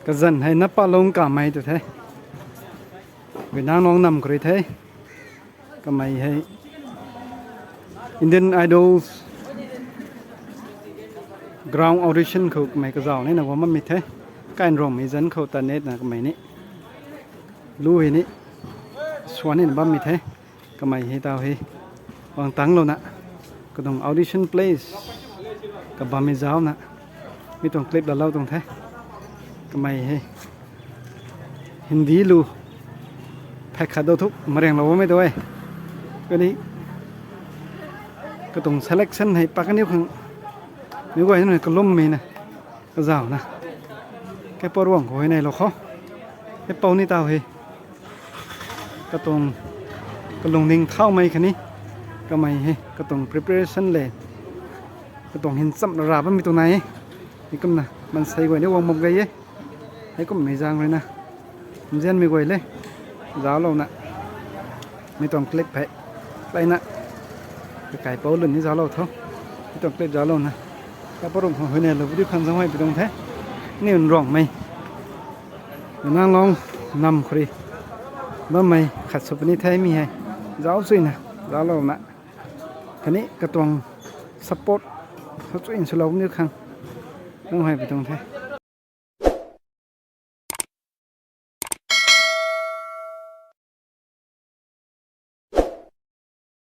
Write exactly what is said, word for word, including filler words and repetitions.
Kazanc hei Napalong Kamei tu the. Guinanglong nam khou rui the. Kamei hei Indian Idols ground audition khou kamei kazauh nina guang bammei the. Kainrongmei zanc khou tanetna kamei ni lu hei ni swan nina bammei the. Kamei hei taw hei guang tangclouna katuang audition place kabammei zaucna mi tuang clip laalou tuang the. Kamei hei Hindi lu phay khat dou thu marianglou bammei tu e. Kani katuang selection hei pa kaniw khang mi guay nunc kalummei na kazauhna kaipouc ruang khou hei neilou khou, hei pou ni taw hei katuang kalungning thaumei khatni kamei hei katuang preparation le katuang hinchamh ra bammei tuang nai e. Mi kumna maansei guay ni guang bam gay e. Heikumhmei zaeng ruina nzianmei guay le zauclouna mi tuang clip hei layna kakaipouc lun ni zauclou tho. Mi tuang clip zauclouna kaipouc ruang khou hei neilou video khang zauc hei pi tuang the. Aniw Nruangmei Guinanglong nam khou rui bammei khat sw puni the mi hei zauc chuyna zauclouna khatni katuang support khou chuy swlou niw khang zauc hei pi tuang the.